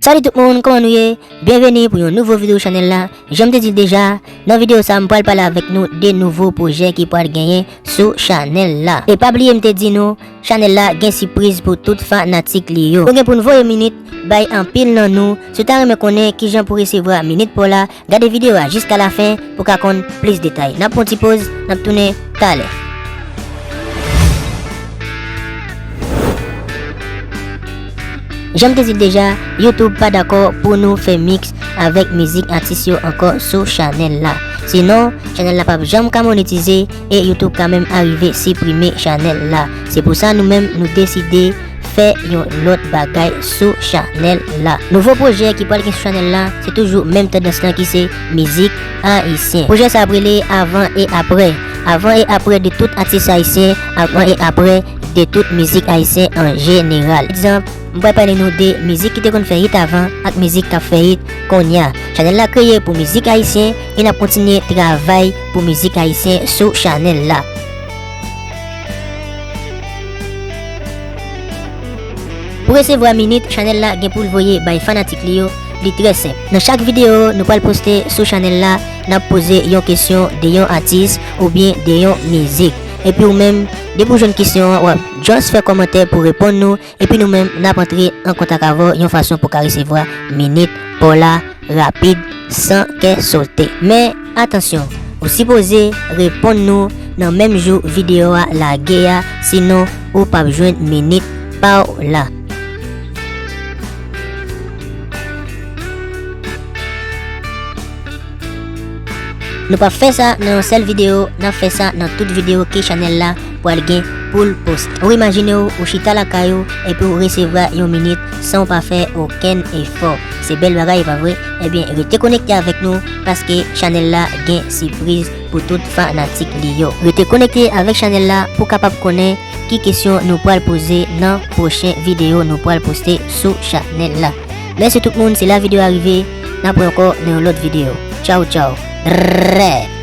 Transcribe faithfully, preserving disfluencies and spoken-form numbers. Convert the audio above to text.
Salut tout moun, kòman nou ye? Byenveni pou yon nouvo videyo chanèl la. Jan m te di l deja, nan videyo sa a m pral pale avèk nou de nouvo pwojè ki pral genyen sou chanèl la. E pa bliye m te di nou, chanèl la gen sipriz pou tout fanatik li yo. Nou gen pou n voye minit bay anpil nan nou. Si w ta renmen konnen kijan pou resevwa minit pa w la, gade videyo a jiska lafen pou w ka konn plis detay. N ap pran yon ti poz, n ap tounen talè. Jan m te di l deja, YouTube pa dakò pou nou fè mix avèk mizik atis yo ankò sou chanèl la. Sinon, chanèl la p ap janm ka monetize e YouTube ka menm arive siprime chanèl la. Se pou sa nou menm nou deside fè yon lòt bagay sou chanèl la. Nouvo pwojè ki pral gen sou chanèl la, se toujou menm tandans lan ki se mizik ayisyen. Pwojè sa ap rele Avan e Aprè. Avan e aprè de tout atis ayisyen, avan e aprè de tout mizik ayisyen an jeneral. Egzanp, m pral pale nou de mizik ki te konn fè hit avan ak mizik k ap fè hit kounye a. Chanèl la kreye pou mizik ayisyen e n ap kontinye travay pou mizik ayisyen sou chanèl la. Pou resevwa minit, chanèl la gen pou l voye bay fanatik li yo, li trè senp. Nan chak videyo nou pral poste sou chanèl la, n ap poze yon kesyon de yon atis oubyen de yon mizik. Epi ou menm, depi w jwenn kesyon an, w ap just fè kòmantè pou reponn nou, epi nou menm, n ap antre an kontak avè w yon fason pou w ka resevwa minit pa w la rapid, san kè sote. Men, atansyon, ou sipoze reponn nou nan menm jou videyo a lage a, sinon ou p ap jwenn minit pa w la. Nou p ap fè sa nan yon sèl videyo, n ap fè sa nan tout videyo ke chanèl la pral gen pou l poste. Ou imajine w, ou chita lakay ou, epi w resevwa yon minit san w pa fè okenn efò. Se bèl bagay, pa vre? Ebyen, rete konekte avèk nou, paske chanèl la gen sipriz pou tout fanatik li yo. Rete konekte avèk chanèl la pou w kapab konnen ki kesyon nou pral poze nan pwochen videyo nou pral poste sou chanèl la. Mèsi tout moun, se la videyo a rive. N ap wè ankò nan yon lòt videyo. Tchaw, tchaw. Drè.